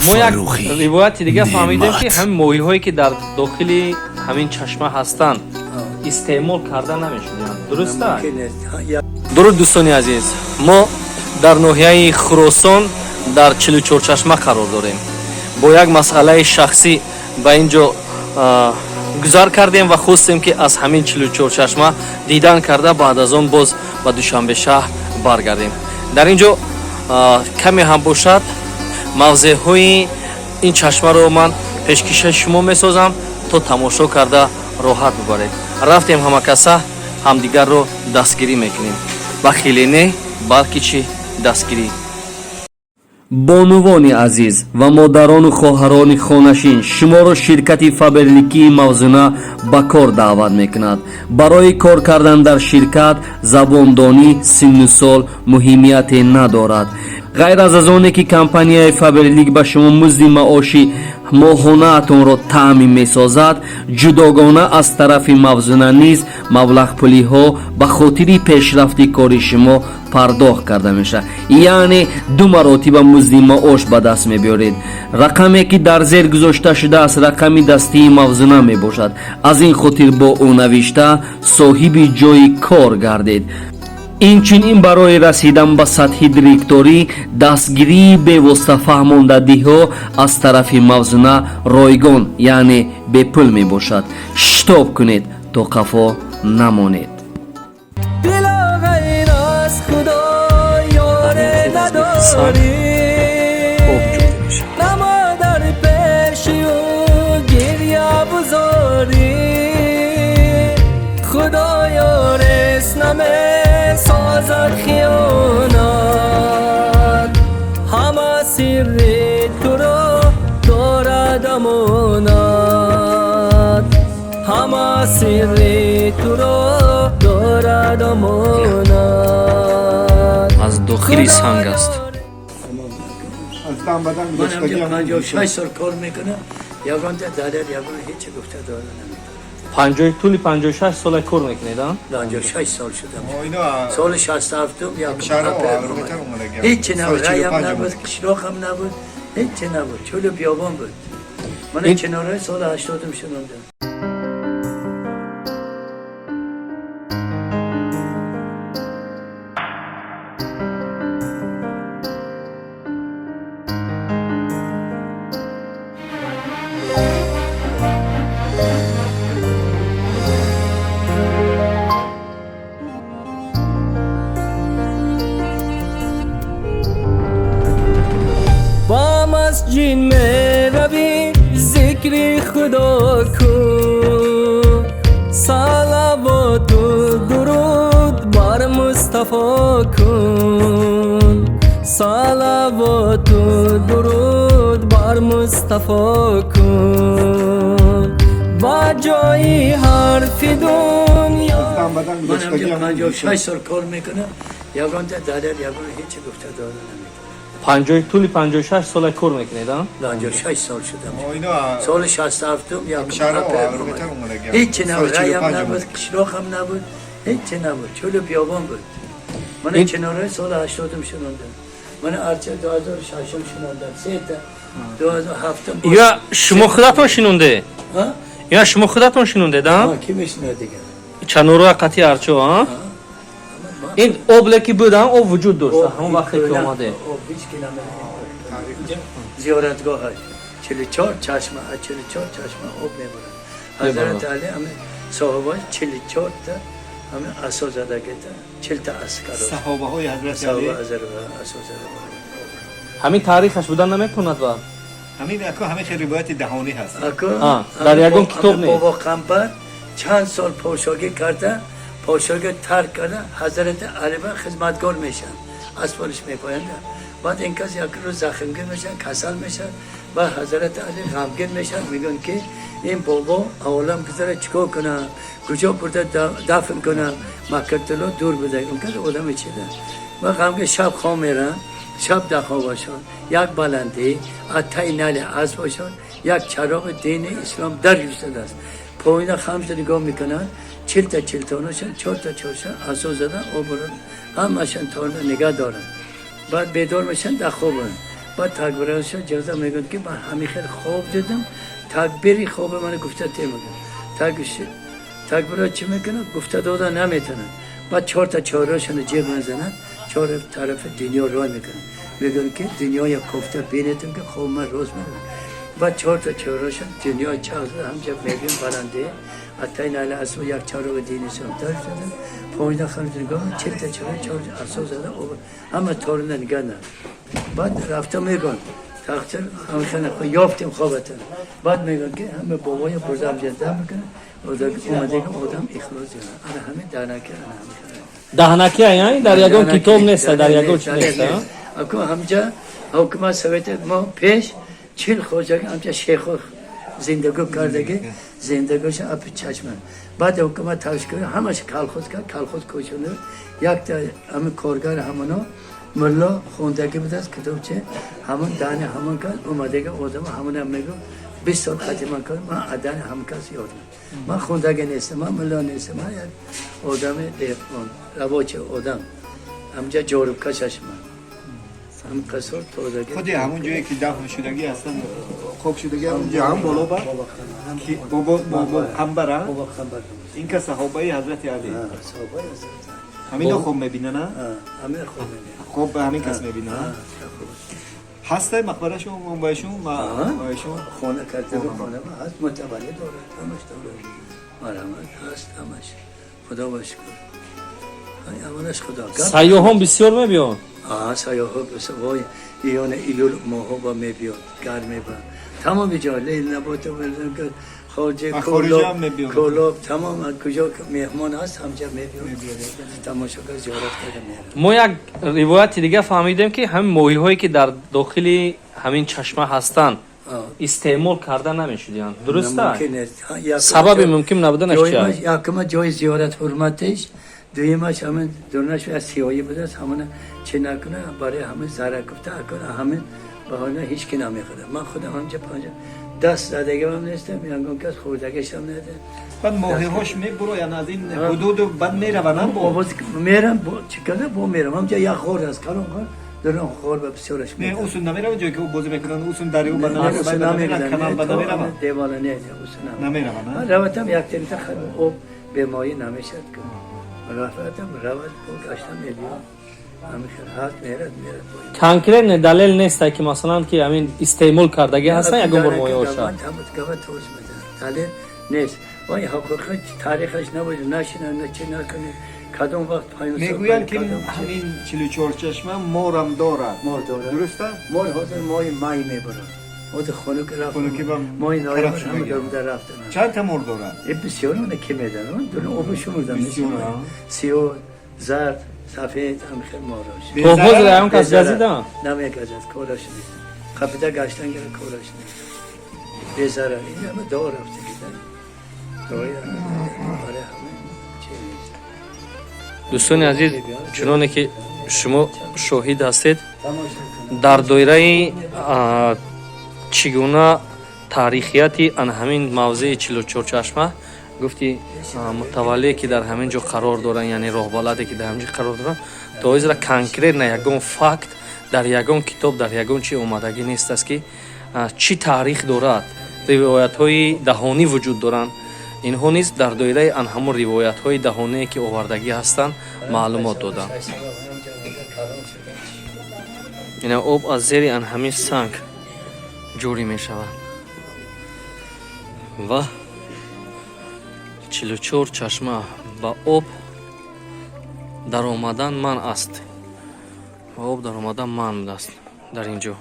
Мо як Фаррухӣ ривояти дига фаҳмидем, ки Неъмат. ҳамин моҳиҳое, ки дар дохили ҳамин чашма ҳастанд, истеъмол карда намешуданд, дуруст аст? Мумкин нест. Дуруд, дӯстони азиз! Мо дар ноҳияи Хуросон, дар Чилучорчашма қарор дорем. Бо як масъалаи шахсӣ ба ин ҷо гузар кардем ва хостем, ки аз ҳамин Чилучорчашма дидан карда, баъд аз он боз ба Душанбе шаҳр баргардем. Дар ин ҷо каме ҳам бошад, мавзеъҳои ин чашмаро ман пешкишаи шумо месозам, то тамошо карда роҳат бубаред. Рафтем, ҳамакаса ҳамдигарро дастгирӣ мекунем, ба хеле не, балки чӣ дастгирӣ. Бонувони азиз ва модарону хоҳарони хонашин, шуморо ширкати Фаберликии Мавзуна ба кор даъват мекунад. Барои кор кардан дар ширкат забондонӣ, синну сол муҳимияте надорад. Ғайр аз оне ки компанияи Фаберлик ба шумо музди маоши моҳонаатонро таъмин месозад, ҷудогона аз тарафи Мавзуна низ маблағпулиҳо ба хотири пешрафти кори шумо пардохт карда мешавад, яъне ду маротиба музди маош ба даст мебиёред. Рақаме, ки дар зер гузошта шудааст, рақами дастии Мавзуна мебошад. Аз ин хотир бо ӯ навишта соҳиби ҷойи кор гардед. Инчунин барои расидан ба сатҳи директорӣ дастгирии бевосита, фаҳмондадиҳо аз тарафи Мавзуна ройгон, яъне бепул мебошад. Шитоб кунед, то қафо намонед. Дила ғайр аз Худо ёре надорӣ. Об ҷорӣ мешавад. Намо дар пеши ӯ гиря бузорӣ. Худо ёрест, намесозад хиёнат, ҳама сирри туро дорад амонат, ҳама сирри туро дорад амонат. Аз дохили санг аст. Аз дам ба дам Ман гузаштагӣ. ҳамҷо 56 сол кор мекунам, ягонта далел, ягон ҳеч гуфта дода наметавонам. Панҷоҳ, тӯли 56 сола кор мекунед, а? 56 сол шудам. Ино. Соли 67-ум якум Шаҳр апрел Аврупотар омад. омадагиам. Ҳеҷи набуд, Соли раям 45 набуд, омад. қишлоқам набуд, ҳеҷи набуд, чӯлу биёбон буд. Мана чинораи соли 80-ум шинондам. Ба масҷид меравӣ, зикри Худо кун, салавоту дуруд бар Мустафо кун, салавоту дуруд бар Мустафо кун, ба ҷои ҳарфи дунё. Аз дам ба дам Ман гузаштагӣ. ҳамҷо 56 сол кор мекунам, ягонта далел, ягон ҳеч гуфта дода наметавонам. Панҷоҳ, тӯли 56 сола кор мекунед, а? 56 сол шудам. Ино. Соли 67-ум якум Шаҳр апрел Аврупотар омад. омадагиам. Ҳеҷи набуд, Соли раям 45 набуд, омад. қишлоқам набуд, ҳеҷи набуд, чӯлу биёбон буд. Мана чинораи соли 80-ум шинондам. Мана арча 2006-ум шинондам, сета 2007-ум. Ё шумо худатон шинонде? Ҳа? Ё шумо худатон шинондед, а? Ҳа, ки мешинад дигар? Чанору қати арчо, а? Ин об леки буд, а? Об вуҷуд дошт ҳамон вақте ки омаде? Об ҳеҷ ки намедонем. Зиёратгоҳ 44 чашма, аз 44 чашма об мебарад. Ҳазрат Али ҳами соҳибои 44 та ҳами асо задагита, 40 та аскар. Саҳобаҳои ҳазрати Саҳоба Али. Азар асо зада. Ҳамин таърихаш будан наметавонад ва Ҳамин ако ҳамин хел ривояти даҳонӣ ҳаст. Ако А, дар ягон китоб нест. Бобо Қамбар чанд сол подшоҳӣ карда, подшоҳӣ тарк карда, ҳазрати Али ба хизматгор мешаванд. Аспориш мепоянд. Баъд ин кас як рӯз захмгин мешавад, касал мешавад ва ҳазрати Али ғамгин мешавад, мегӯянд, ки ин бобо олам гузара, чикор кунам, куҷо бурда дафн кунам? Маккатулло дур буда, он кас одами чида ва ғамгин шаб хоб меранд. Шаб дар хобашон як баландӣ аз таи нали аспашон як чароғи дини ислом дар истодааст. Поина хамша нигоҳ мекунанд, 40-та чилтонашон, чорта чоршан асо зада обурон, ҳамашон тона нигоҳ доранд. Баъд бедор мешанд, дар хобанд. Баъд такбирашо ҷаза мегӯяд, ки ман ҳамин хел хоб дидам, такбири хоби мана гуфта те мегӯяд. Такбирро чӣ мекунад? Гуфта дода наметавонад. Баъд чорта чорашона ҷеғ мезанад, чор тарафи дунё рой мекунад. Мегӯяд, ки дунёя кофта бинетам, ки хоб ман рост мегӯяд. Баъд чорта чорашон дунёи чағ зада, ҳамҷа мебинам баландие аттаи найла асо як чароғи дини ислом шуда, поина халиф нигоҳ, 40 та чароғ чор асо зада, ҳама торина нигоҳ. Баъд рафта мегӯянд, тақсир ҳамхана ёфтем хобатон. Баъд мегӯянд, ки ҳама бобоя бурда ҳамҷа дам мекунад, омадега одам ихлос дорад. Ана ҳамин даҳнаки, ана ҳамин. Даҳнаки ай дар ягон китоб неста, дар ягон чи неста. Аку ҳамҷа ҳукумат совет мо пеш 40 хоҷаги ҳамҷа шехо зиндагӣ кардаги, зиндагиша апи чашма. Баъд ҳукумат ташкил ҳамаш колхоз кард, колхоз кӯчонда, якта ҳамин коргар ҳамоно мулло хондагӣ будааст, китобче ҳамон дани ҳамон кард, омадага одама ҳамона мегӯ, 20 сол хатима кард, ман адани ҳамон кас ёдам. Ман хондагӣ нестам, ман мулло нестам, ман як одами деҳқон, рабочий одам, ҳамҷа ҷорубкашаш ман. Ҳам қасор тозагӣ. Худи ҳамон ҷое ки дафн шудагӣ ҳастан, хок шудагӣ, ҳамон ҷо ҳам боло ба ки бобо бобо Қамбара. Бобо Қамбар. Ин ка саҳобаи ҳазрати Али. Саҳобаи ҳазрати. Ҳамино хоб мебинана? Ҳамин хоб мебинад. Хоб ба ҳамин кас мебинана? Ҳастай мақбарашон, байшон, байшон? Хона карда, хона ҳаст, мутавалли дорад, ҳамаш дорад. Марҳамат, ҳаст ҳамаш. Худо ба шукр. Аманаш Худо. Сайёҳон бисёр мебиёнд? Сайёҳо бисёр, вой, иён июл моҳо ба мебиёд, гарме ба. Тамоми ҷо лейл набота хоҷа Кӯлоб, тамом куҷо меҳмон ҳаст, ҳамҷа мебиёд. Тамошогар зиёрат карда меравад. Мо як ривояти дига фаҳмидем, ки ҳамин моҳиҳое ки дар дохили ҳамин чашма ҳастанд, истеъмол карда намешудиянд, дуруст аст? Сабаби мумкин набуданаш чи аст? Якума ҷои зиёрат ҳурматиш, дуюмаш ҳамин дурнаш аз сиёҳӣ будааст, ҳамона чӣ накуна, барои ҳамин зарар гуфта, акун ҳамин баҳона ҳеҷ ки намехӯрад. Ман худам ҳамҷа панҷа даст задагиам нестам, ягон кас хӯрдагишам неда. Баъд моҳиҳош мебуроянд аз ин ҳудуду, баъд мераванд? Бо мерам, чӣ карда, бо мерам. Ҳамҷа як ғор аст, калон ғор, дурон ғор ба бисёраш. Не, усун намераванд, ҷое ки бозӣ мекунанд, усун дарё ба намераванд, канал ба намераванд? Девала не, усун намераванд. Раватам як тенита об бемоҳӣ намешад, ки рафтам равад, бо гаштам мебиёд. Конкретно далел неста, ки масалан, ки ҳамин истеъмол кардагӣ ҳастан ягон бор моҳиҳоша? Далел нест. Вай ҳақиқат таърихаш набуд, нашина, чӣ накунед, кадом вақт. Мегӯянд, ки ҳамин 44 чашма морам дорад. Мор дорад. Дуруст аст? Мор ҳозир моҳи май мебарад. Ҳозир хунук рафт, моҳи ноябр ҳама даромада рафтанд. Чанд та мор дорад? Бисёр, она ки медонам, оби шумурдам. Сиёҳ, зард, сафед, ҳам хел морош. То ҳозир ягон кас газида? Намегазад, кораш нест. Қапида гаштан гира, кораш нест. Безарар. Ин ҳама дуо рафта гида. Дуои барои ҳама чӣ нест. Дӯстони азиз, чуноне ки шумо шоҳид ҳастед, дар доираи чӣ гуна таърихияти ан ҳамин мавзеи 44 чашма, гуфти мутаваллие, ки дар ҳамин ҷо қарор доранд, яъне роҳбаладе, ки дар ҳамин ҷо қарор доранд, то ҳозира конкретно ягон факт дар ягон китоб, дар ягон чи омадагӣ нест аст, ки чӣ таърих дорад. Ривоятҳои даҳонӣ вуҷуд доранд, инҳо низ дар доираи ан ҳамон ривоятҳои даҳоние, ки овардагӣ ҳастанд, маълумот доданд. Ина об аз зери ан ҳамин санг ҷорӣ мешавад ва 44 чашма ба об даромадан манъ аст, ба об даромадан манъ будааст дар ин ҷо.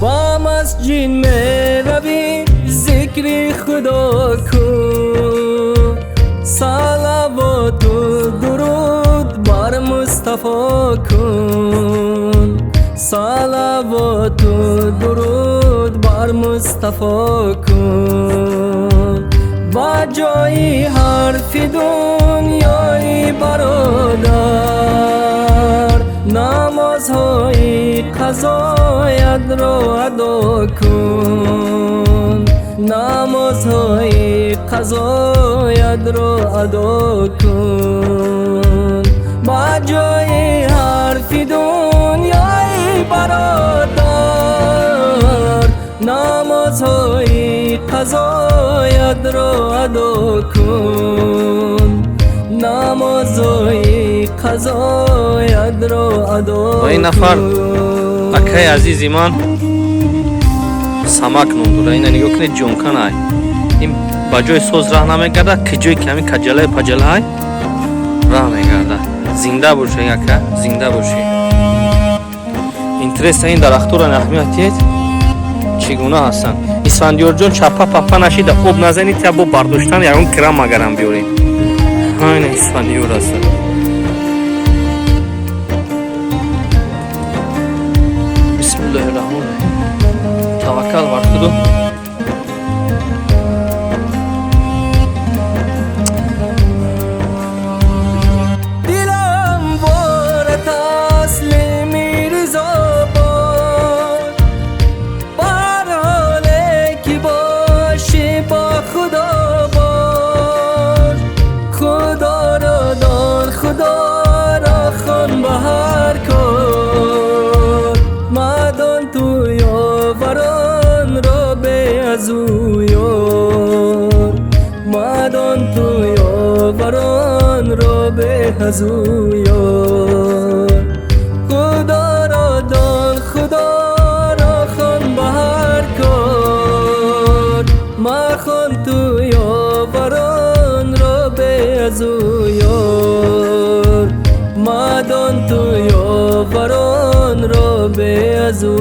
Ба масҷид меравӣ, зикри Худо кун, салавоту дуруд бар Мустафо кун, салавоту дуруд бар Мустафо кун. ҷои ҳарфи дунёи бародар, намозҳои қазоятро адо кун, намозҳои қазоятро адо кун. Ба ҷои ҳарфи дунёи бародар, намозҳои қазоятро адо кун, намозҳои қазоятро адо Ва ин нафар кун. Акаи азизи ман Самак ном дора. Ина нигоҳ кунед, ҷонканай. Ин ба ҷои соз раҳ намегардад, ки ҷое ки ҳамин каҷалаи паҷалаҳай раҳ мегардад. Зинда бошед, ака, зинда бошед. Интересно, ин дарахтора аҳамият диҳед, чӣ гуна ҳастанд. Исфандиёрҷон, чапа папа нашида, об назанед, я бо бардоштан ягон крам магарам биёрем. Ҳайна Исфандиёр ҳастанд. Бисмиллоҳи раҳмони раҳим, таваккал бар Худо. Дилам вора таслими ризо бод, бар ҳоле ки бошӣ бо Худо бош. Худоро дон, Худоро хон ба ҳар кор, мадон ту ёваронро бе аз ӯ ёр, мадон ту ёваронро бе аз ӯ ёр. Худоро дон, Худоро хон ба ҳар кор, махон ту ёваронро бе аз ӯ ёр, мадон ту ёваронро бе аз ӯ